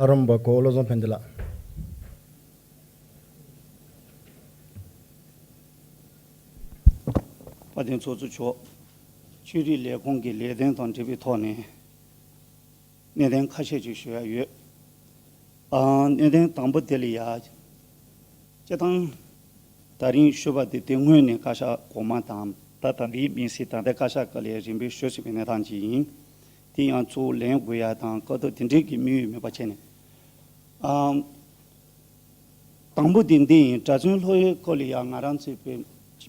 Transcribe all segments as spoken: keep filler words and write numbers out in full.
ལྷ་རམས་པ་གོ་བོ་བློ་བཟང་ཕན་བདེ་ལགས། དཔལ་ལྡན་ཚོགས་གཙོ་མཆོག་ཆོས་རིག་ལས་ཁུངས་ཀྱི་ལས་དོན་དང་འབྲེལ་བའི་ཐོག་ནས་གནད་དོན་ཁ་ཤས་ཅིག་ཞུ་ཡ་ཡོད། ཨ། གནད་དོན་དང་པོ་དེ་ལ་ཡ། སྤྱིར་བཏང་ད་རིང་ཞུས་པ་དེ་དེ་སྔོན་ནས་བཀའ་ཤག་གོང་མ་དང་ད་ད་ལྟའི་དམིགས་བསལ་ད་ལྟའི་བཀའ་ཤག་སྐབས་ལ་རིམ་པས་ཞུས་ཟིན་པའི་གནས་སྟངས་ཅིག་ཡིན། དེ་ཡང་གཙོ་བོ་ལེན་དགོས་ཡ་དང་སྐབས་ཐོག་དེ་འདྲའི་གི་དམིགས་ཡུལ་མེད་པ་བྱས་ནས། ཨ། དང་པོ་དེ་འདི་ཡིན། གྲྭ་བཙུན་སློབ་ཡོན་སྐོར་ལ་ཡང་ང་རང་ཚོའི་བོད་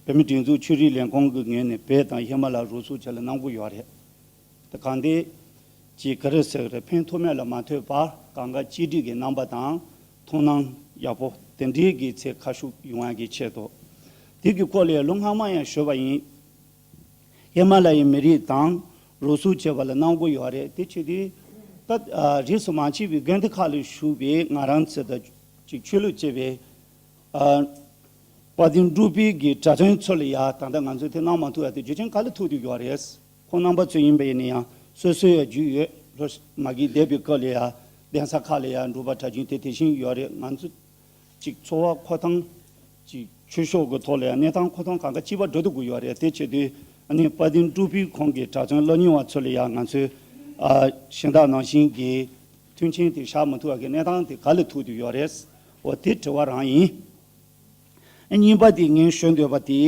བོད་མི་སྒྲིག་འཛུགས་ཆོས་རིག་ལས་ཁུངས་ཀྱི་ངོས་ནས་བོད་དང་ཧི་མ་ལ་རུ་ཚོགས་བཅས་ལ་གནང་གི་ཡོད་རེད། དེ་གང་དེ་ཅིག་ག་རེ་ཟེར་གི་རེད། ཕན་ཐོགས་མེད་ལ་མ་ཐོགས་པར་གང་ག་གཅིག་སྒྲིལ་གྱི་རྣམ་པ་དང་མཐུན་སྣང་ཡག་པོ་དེ་འདྲའི་གི་ཚད་ཁ་ཤུགས་ཡོང་ཡ་གི་ཆེད་དུ། དེ་གི་སྐོར་ལ་ལོ་སྔ་མ་ཡང་ཞུས་པ་ཡིན། ཧི་མ་ལ་ཡའི་མི་རིགས་དང་རུ་ཚོགས་བཅས་པ་ལ་གནང་དགོས་ཡོད་རེད། དེ་བྱེད་དུས་ད་རིས་སུ་མ་ཆད་པའི་དགོན་སྡེ་ཁག་ལ་བཞུགས་པའི་ང་རང་ཚོ་དང་ཅིག་ཆོས་ལུགས་བཅས་པའི་ཨ། དཔལ་ལྡན་འབྲུག་པའི་གི་གྲྭ་བཙུན་ཚོ་ལ་ཡ་ད་ལྟ་ང་ཚོས་དེ་གནང་མ་ཐུབ་ཡ་དེ་རྒྱུ་རྐྱེན་ག་ལ་ཐུག་བསྡད་ཡོད་རེད། ཁོང་རྣམ་པ་ཚོ་ཡིན་པ་ཡིན་ན་ཡང་སོ་སོའི་ཡ་རྒྱུས་ཡོད། ལྷོ་མ་གི་འདས་པའི་སྐབས་ལ་ཡ་གདན་ས་ཁག་ལ་ཡ་འབྲུག་པ་གྲྭ་རྒྱུན་དེ་དེ་བཞིན་ཡོད་རེད། ང་ཚོ་ཅིག་འཚོ་བ་འཁོར་སྟངས་ཅིག་ཆོས་ཕྱོགས་ཀྱི་ཐོག་ལ་ཡང་གནས་སྟངས་འཁོར་སྟངས་གང་ག་གཅིག་པ་འགྲོ་ཐུབ་ཀྱི་ཡོད་རེད། དེ་བྱེད་དུས་ཨ་ནི་དཔལ་ལྡན་འབྲུག་པའི་ཁོང་གི་གྲྭ་བཙུན་སློབ་གཉེར་བ་ཚོ་ལ་ཡང་ང་ཚོས་ཨ་གཞན་དག་ནང་བཞིན་གྱི་མཐུན་རྐྱེན་དེ་བཞག་མ་ཐུབ་པ་གི་གནས་སྟངས་དེ་ག་ལ་ཐུག་བསྡད་ཡོད་རེད། འོ་དེ་དྲི་བ་རང་ཡིན། གཉིས་པ་དེ་ངས་ཞུ་འདོད་པ་དེ་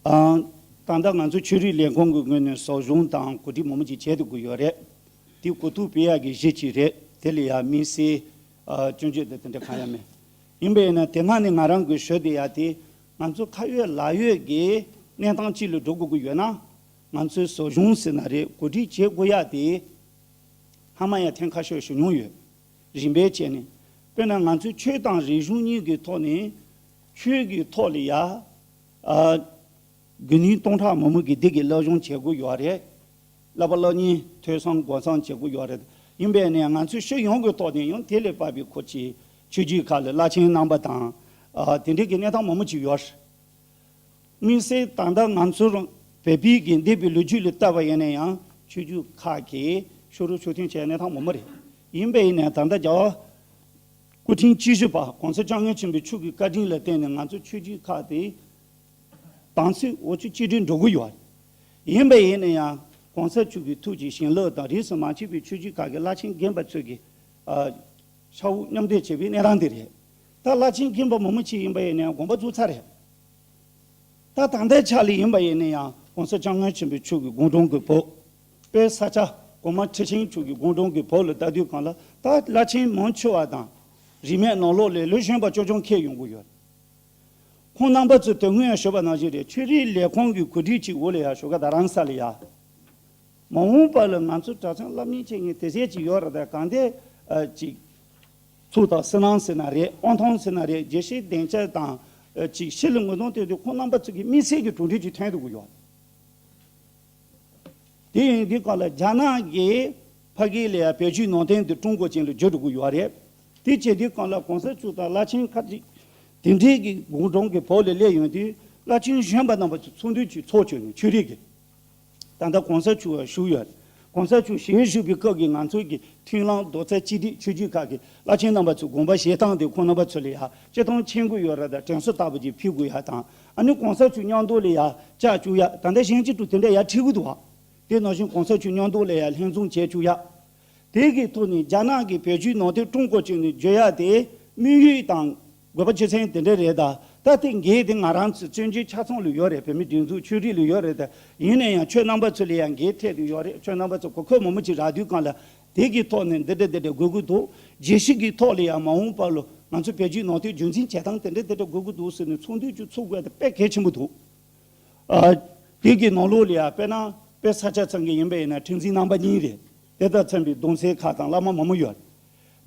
ཨ་ད་ལྟ་ང་ཚོ་ཆོས་རིག་ལས་ཁུངས་ཀྱི་ངོས་ནས་ཟབ་སྦྱོང་དང་གོ་སྒྲིག་མང་པོ་ཅིག་བྱས་ཐུབ་ཀྱི་ཡོད་རེད། དེ་གོ་རྟོགས་སྤེལ་ཡག་གི་གཞི་ཅིག་རེད། དེ་ལ་ཡང་དམིགས་བསལ་ཨ་སྐྱོན་བརྗོད་དང་དེ་འདྲ་གང་ཡང་མེད། ཡིན་པས་ན་དེ་སྔ་ནས་ང་རང་གིས་ཞུ་བསྡད་ཡ་དེ་ང་ཚོ་ཁ་ཡོད་ལག་ཡོད་ཀྱི་གནས་སྟངས་གཅིག་ལ་འགྲོ་དགོས་ཀྱི་ཡོད་ན། ང་ཚོས་ཟབ་སྦྱོང་ཟེར་ན་རེད། གོ་སྒྲིག་བྱེད་དགོས་ཡ་དེ་སྔ་མ་ཡང་ཐེངས་ཁ་ཤས་ཞུ་མྱོང་ཡོད། རིམ་པས་བྱས་ནས། དཔེར་ན་ང་ཚོས་ཆོས་དང་རིག་གཞུང་གཉིས་ཀྱི་ཐོག་ནས་ཆོས་ཀྱི་ཐོག་ལ་ཡ་ཨ་དགེ་འདུན་སྟོང་ཕྲག་མང་པོ་གིས་འདི་གི་སློབ་སྦྱོང་བྱེད་དགོས་ཡོད་རེད། བསླབ་པ་སློབ་གཉེར་ཐོས་བསམ་སྒོམ་གསུམ་བྱེད་དགོས་ཡོད་རེད། ཡིན་པས་ནས་ང་ཚོས་སྤྱི་ཡོངས་ཀྱི་ཐོག་ནས་ཡང་དེ་ལས་བབས་པའི་སྐོར་གྱི་ཆོས་བརྒྱུད་ཁག་ལ་བླ་ཆེན་རྣམ་པ་དང་ཨ་དེ་འདྲའི་གི་གནས་སྟངས་མང་པོ་ཅིག་ཡོད་རེད། དམིགས་བསལ་ད་ལྟ་ང་ཚོ་རང་བོད་པའི་གི་འདས་པའི་ལོ་རྒྱུས་ལ་བལྟས་པ་ཡིན་ན་ཡང་ཆོས་བརྒྱུད་ཁག་གིས་ཕྱོགས་རིས་ཕྱོགས་མཐུན་བྱས་གནས་སྟངས་མང་པོ་རེད། ཡིན་པས་ཡིན་ནའང་ད་ལྟ་རྒྱལ་བ་སྐུ་ཕྲེང་བཅུ་བཞི་པ་གོང་ས་སྐྱབས་མགོན་ཆེན་པོའི་མཆོག་གི་བཀའ་དྲིན་ལ་བརྟེན་ནས་ང་ཚོ་ཆོས་བརྒྱུད་ཁག་དེ་དམ་ཚིག་འོ་ཆོས་གཅིག་སྒྲིལ་འགྲོ་གི་ཡོད། ཡིན་པས་ཡིན་ན་ཡང་གོང་ས་མཆོག་གི་ཐུགས་ཀྱི་བྱིན་རླབས་དང་རིས་སུ་མ་ཆད་པའི་ཆོས་བརྒྱུད་ཁག་གི་བླ་ཆེན་རྒན་པ་ཚོས་ཀྱི་ཨ་ཤ་བོ་མཉམ་འདེགས་བྱས་པའི་གནས་སྟངས་དེ་རེད། ད་བླ་ཆེན་རྒན་པ་མང་པོ་ཅིག་ཡིན་པ་ཡིན་ན་ཡང་དགོངས་པ་རྫོགས་ཚར་རེད། ད་ད་ལྟའི་ཆ་ལ་ཡིན་པ་ཡིན་ན་ཡང་གོང་ས་སྐྱབས་མགོན་ཆེན་པོ་མཆོག་གི་དགུང་གྲངས་ཀྱི་བོད། དཔལ་ས་སྐྱ་གོང་མ་ཁྲི་ཆེན་མཆོག་གི་དགུང་གྲངས་ཀྱི་བོད་ལ་ལྟ་དུས་སྒང་ལ་ད་བླ་ཆེན་མང་ཆེ་བ་དང་རིས་མེད་ནང་ལོགས་ལ་ལོ་གཞོན་པ་ཅོ་ཅོ་འཁྱེར་ཡོང་གི་ཡོད། ཁོང་རྣམ་པ་ཚོས་དེ་སྔོན་ཡང་ཞུས་པ་ནང་བཞིན་རེད། ཆོས་རིག་ལས་ཁུངས་ཀྱི་གོ་སྒྲིག་ཅིག་འོག་ལ་ཡང་ཞོགས་ཀ་རྡ་རམ་ས་ལ་ཡ། མ་འོངས་པ་ལ་ང་ཚོ་གྲྭ་ཚང་བསླབ་གཉེར་བྱེད་མཁན་དེ་ཚད་ཅིག་ཡོད་རེད། ད་གང་དེ་ཨ་ཅིག་ཚོགས་དང་བསོད་ནམས་ཟེར་ན་རེད། དབང་ཐང་ཟེར་ན་རེད། དགེ་བཤེས་སྡིངས་ཆ་དང་ཨ་ཅིག་ཕྱི་ལ་ངོ་གདོང་སྟོན་དུས་ཁོང་རྣམ་པ་ཚོ་གི་དམིགས་བསལ་གྱི་གྲུབ་འབྲས་ཅིག་ཐོན་ཐུབ་ཀྱི་ཡོད། དེ་ཡིན་དུས་སྒང་ལ་རྒྱ་ནག་གིས་ཕ་གི་ལ་ཡ་བོད་བརྒྱུད་ནང་བསྟན་དེ་ཀྲུང་གོ་ཅན་ལ་བསྒྱུར་འགྲོ་གི་ཡོད་རེད། དེ་བྱེད་དུས་སྒང་ལ་གོང་ས་མཆོག་དང་བླ་ཆེན་ཁ་ཅིག་དེ་འདྲའི་གི་དགུང་གྲངས་ཀྱི་བོད་ལ་སླེབས་ཡོང་དུས་བླ་ཆེན་གཞོན་པ་རྣམ་པ་ཚོ་ཚོགས་འདུ་ཅིག་ཚོགས་བྱས་ནས་ཆོས་རིག་གི། ད་ལྟ་གོང་ས་མཆོག་ཡང་བཞུགས་ཡོད། གོང་ས་མཆོག་ཞལ་བཞུགས་པའི་སྐབས་ཀྱི་ང་ཚོའི་གི་མཐུན་ལམ་རྡོག་རྩ་གཅིག་སྒྲིལ་ཆོས་བརྒྱུད་ཁག་གི་བླ་ཆེན་རྣམ་པ་ཚོས་དགོངས་པ་བཞེས་སྟངས་དེ་ཁོང་རྣམ་པ་ཚོ་ལ་ཡ་སྤྱི་དོན་མཁྱེན་དགོས་ཡོད་རེད། ད་དྲན་གསོ་ལྟ་བུ་ཅིག་ཕུལ་དགོས་ཡ་དང་། ཨ་ནི་གོང་ས་མཆོག་མཉམ་དུ་ལ་ཡ་བཅར་བཅུག་ཡ། ད་ལྟ་གཞན་གཅིག་ཏུ་དེ་འདྲ་ཡ་ཁྲིད་གི་འདུག་བ། དེ་ནང་བཞིན་གོང་ས་མཆོག་མཉམ་དུ་ལ་ཡ་ལྷན་འཛོམས་བྱས་བཅུག་ཡ། དེ་གི་ཐོག་ནས་རྒྱ་ནག་གི་བོད་བརྒྱུད་ནང་བསྟན་ཀྲུང་གོ་ཅན་ནས་བསྒྱུར་ཡ་དེ་དམིགས་ཡུལ་དང་དགོས་པ་ཆེ་ཚན་དེ་འདྲ་རེད། ད་ད་དེ་འགན་དེ་ང་རང་ཚོ་བཙན་བྱོལ་ཆ་ཚང་ལ་ཡོད་རེད། བོད་མི་སྒྲིག་འཛུགས་ཆོས་རིག་ལ་ཡོད་རེད། ད་ཡིན་ན་ཡང་ཁྱོད་རྣམ་པ་ཚོ་ལ་ཡང་འགན་འཕྲད་དེ་ཡོད་རེད། ཁྱོད་རྣམ་པ་ཚོ་གོ་སྐབས་མང་པོ་ཅིག་རག་དུས་སྒང་ལ་དེ་གི་ཐོག་ནས་འདི་འདྲ་འདི་འདྲ་དགོས་ཀྱི་འདུག་རྒྱལ་སྤྱི་གི་ཐོག་ལ་ཡང་མ་འོངས་པ་ལ་ང་ཚོ་བོད་བརྒྱུད་ནང་བསྟན་རྒྱུན་འཛིན་བྱེད་སྟངས་དེ་འདྲ་དེ་འདྲ་དགོས་ཀྱི་འདུག་ཟེར་ནས་ཚོགས་འདུ་ཅིག་ཚུགས་དགོས་དེ་དཔེ་གལ་ཆེན་པོ་འདུག་ཨ། དེ་གི་ནང་ལོགས་ལ་ཡང་དཔེར་ན་དཔལ་ས་སྐྱ་ཚང་གི་ཡིན་པ་ཡིན་ན་ཁྲི་འཛིན་རྣམ་པ་གཉིས་རེད། དེ་དང་མཚུངས་པའི་གདུང་སྲས་ཁག་དང་བླ་མ་མང་པོ་ཡོད།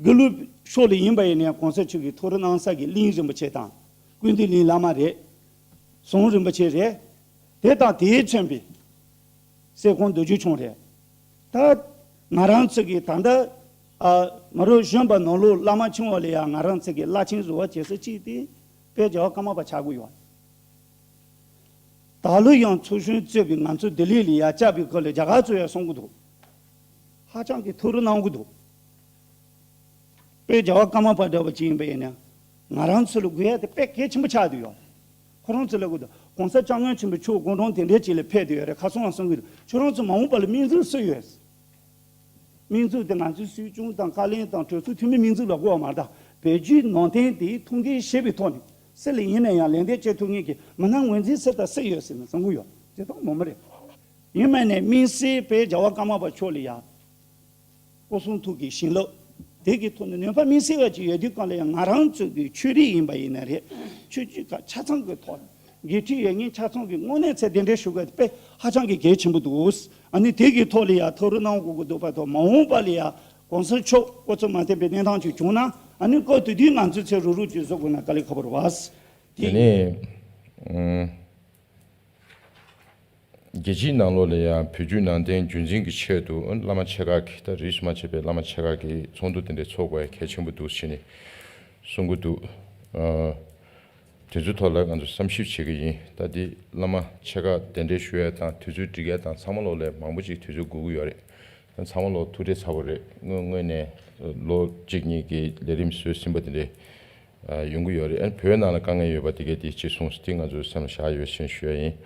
དགེ་ལུགས་ཕྱོགས་ལ་ཡིན་པ་ཡིན་ན་གོང་ས་མཆོག་གི་ཐུགས་རེ་གནང་ས་གི་གླིང་རིན་པོ་ཆེ་དང་ཀུན་བཏུས་གླིང་བླ་མ་རེད། ཟུང་རིན་པོ་ཆེ་རེད། དེ་དང་དེའི་མཚུངས་པའི་སེ་ཁོང་རྡོ་རྗེ་འཆང་རེད། ད་ང་རང་ཚོ་གི་ད་ལྟ་ཨ་མ་རུ་གཞོན་པ་ནང་ལོགས་བླ་མ་ཆུང་བ་ལ་ཡང་ང་རང་ཚོ་གི་བླ་ཆེན་རུ་བ་བྱེད་ས་གཅིག་དེ་དཔལ་རྒྱལ་བ་ཀརྨ་པ་ཆགས་ཀྱི་ཡོད། ད་ལོ་ཡང་ཚོགས་གཞོན་གཙོས་པའི་ང་ཚོ་ལྡི་ལི་ལ་ཡ་བཅར་བའི་སྐབས་ལ་རྒྱ་གར་ཚོ་ཡང་གསུང་གི་འདུག་ཧ་ཅང་གི་ཐུགས་རེ་གནང་གི་འདུག་དཔེ་རྒྱལ་བ་ཀརྨ་པ་འདྲ་བ་ཅིག་ཡིན་པ་ཡིན་ན། ང་རང་ཚོ་ལ་དགོས་ཡ་དེ་དཔེ་གལ་ཆེན་པོ་ཆགས་བསྡད་ཡོད། ཁོ་རང་ཚོ་ལ་དགོས་དུས་གོང་ས་སྐྱབས་མགོན་ཆེན་པོ་མཆོག་དགུང་གྲངས་དེ་འདྲའི་ཅིག་ལ་ཕེབས་བསྡད་ཡོད་རེད། ཁ་སང་ང་གསུང་གི་འདུག་ཁྱོད་རང་ཚོ་མ་འོངས་པ་ལ་དམིགས་འཛུགས་སུ་ཡོད། དམིགས་འཛུགས་དེ་ང་ཚོའི་སྲིད་སྐྱོང་དང་བཀའ་བློན་དང་གྲོས་ཚོགས་འཐུས་མི་དམིགས་འཛུགས་ལ་དགོས་པ་མ་རེད། ད་བོད་བརྒྱུད་ནང་བསྟན་དེ་ཐུགས་འགན་བཞེས་པའི་ཐོག་ནས་སུ་ལ་ཡིན་ན་ཡང་ལན་འདེབས་བྱེད་ཐུབ་མཁན་གྱི་མི་སྣ་ངོས་འཛིན་སུ་དང་སུ་ཡོད་ཟེར་ན་བསམ་གྱི་ཡོད། དེ་དག་མོ་མ་རེད། ཡིན་མིན་ནས་དམིགས་བསལ་དཔེ་རྒྱལ་བ་ཀརྨ་པ་མཆོག་ལ་ཡ། སྐུ་གསུང་ཐུགས་ཀྱི་བྱིན་རླབས་དེ་གི་ཐོག་ནས་ནུས་པ་དམིགས་བསལ་བ་ཅིག་ཡོད་དུས་གང་ལ་ཡང་ང་རང་ཚོ་གི་ཆོས་རིགས་ཡིན་པ་ཡིན་ན་རེད། ཆོས་བརྒྱུད་ཁག་ཆ་ཚང་གི་ཐོག་ནས་འགན་འཁྲི་ཡོད་མཁན་ཆ་ཚང་གི་དངོས་གནས་ཚེ་གདན་འདྲེན་ཞུ་དགོས་དཔེ་ཧ་ཅང་གི་གལ་ཆེན་པོ་འདུག་ཨ་ནི་དེ་གི་ཐོག་ལ་ཡ་ཐུགས་རེ་གནང་དགོས་ཀྱི་འདུག་པ་ཐོག་མ་འོངས་པ་ལ་ཡ་གོང་ས་མཆོག་སྐུ་ཚབ་མ་བསྟན་པའི་གནས་སྟངས་ཅིག་བྱུང་ན་ཨ་ནི་སྐབས་དེ་དུས་ང་ཚོས་ཚེ་རུག་རུག་ཅིག་བཟོ་དགོས་ན་དཀའ་ལས་ཁག་པོ་རེད་བ། དེ་དེ་ནས་ཨང་། རྒྱལ་སྤྱིའི་ནང་ལོགས་ལ་ཡང་བོད་བརྒྱུད་ནང་བསྟན་རྒྱུན་འཛིན་གྱི་ཆེད་དུ་བླ་མ་ཆེ་ཁག་གིས་ད་རིས་སུ་མ་ཆད་པའི་བླ་མ་ཆེ་ཁག་གིས་ཚོགས་འདུ་དེ་འདྲའི་ཚོགས་དགོས་ཡ་གལ་ཆེན་པོ་འདུག་ཟེར་ནས་གསུང་གི་འདུག་ཨ། དེ་ཚོའི་ཐོག་ལ་ང་ཚོ་བསམ་ཞིབ་བྱེད་ཀྱི་ཡིན། ད་འདི་བླ་མ་ཆེ་ཁག་གདན་འདྲེན་ཞུ་ཡ་དང་དུས་ཚོད་སྒྲིག་ཡ་དང་ཚང་མ་ལོགས་ལ་མང་པོ་ཅིག་དུས་ཚོད་འགོར་གྱི་ཡོད་རེད། ཚང་མ་ལོགས་ཐུགས་ཁྲལ་ཚ་པོ་རེད། སྔོན་སྔོན་ནས་ལོ་གཅིག་གཉིས་ཀྱི་ལས་རིམ་བཟོས་ཟིན་པ་དེ་འདྲས་ཡོང་གི་ཡོད་རེད། ཨ་ནི་བོད་ནང་ལ་དཀའ་ངལ་ཡོད་པ་དེ་གས་དེ་གཅིག་གསུངས་སོང་། དེ་ང་ཚོའི་སེམས་ལ་བཞག་ཡོད་ཅེས་ཞུ་ཡ་ཡིན།